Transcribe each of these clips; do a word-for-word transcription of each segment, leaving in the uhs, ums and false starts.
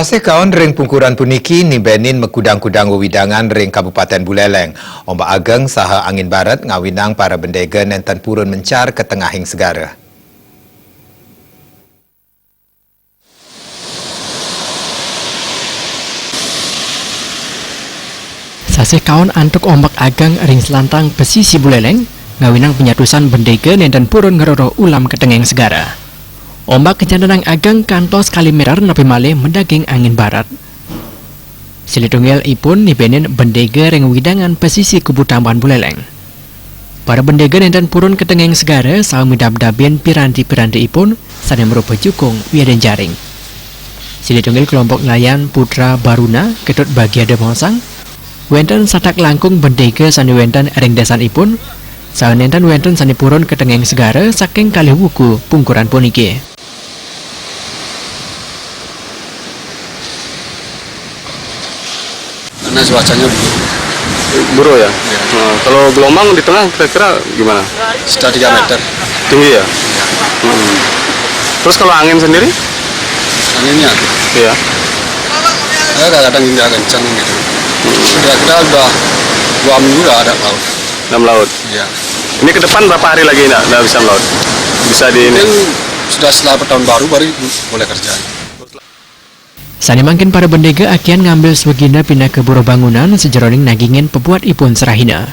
Sasih kaon ring pungkuran puniki nibenin makudang-kudang wewidangan ring Kabupaten Buleleng. Ombak ageng saha angin barat ngawinang para bendega nenten purun mencar ka tengahing segara. Sasih kaon antuk ombak ageng ring selantang pesisih Buleleng, ngawinang panyatusan bendega nenten purun ngrereh ulam ka tengahing segara. Ombak kajantenang ageng kantos kalih meter napi malih madaging angin barat. Silih tunggil ipun nibenin bendega ring wewidangan pesisih Kubu Tambahan Buleleng. Para bendega nenten purun ka tengahing segara saha midabdabin piranti-piranti ipun sane marupa jukung wiadin jaring. Silih tunggil kelompok nelayan Putra Baruna, Ketut Bagiada maosang, wenten satak langkung bendega sane wenten ring desanipun, saha nenten wenten sane purun ka tengahing segara saking kalih wuku pungkuran puniki. Karena cuacanya buruk. Buruk ya? Iya. Nah, kalau gelombang di tengah kira-kira gimana? Sekitar tiga meter. Tinggi ya? Iya. Hmm. Terus kalau angin sendiri? Anginnya? Iya. Ya, kadang-kadang hingga kencang gitu. Hmm. Kira-kira udah dua minggu udah ada laut. Dalam laut? Iya. Ini ke depan berapa hari lagi nggak, nggak bisa melaut? Bisa di ini? Mungkin sudah setelah tahun baru baru boleh kerja. Sane mangkin para bendega akian ngambil swagina pinaka buruh bangunan sajeroning nagingin pabuat ipun serahina.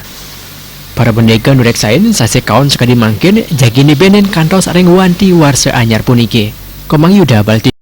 Para bendega nureksain sasih kaon sakadi mangkin jagi nibenin kantos ring wanti warsa anyar puniki. Komang Yuda Balti.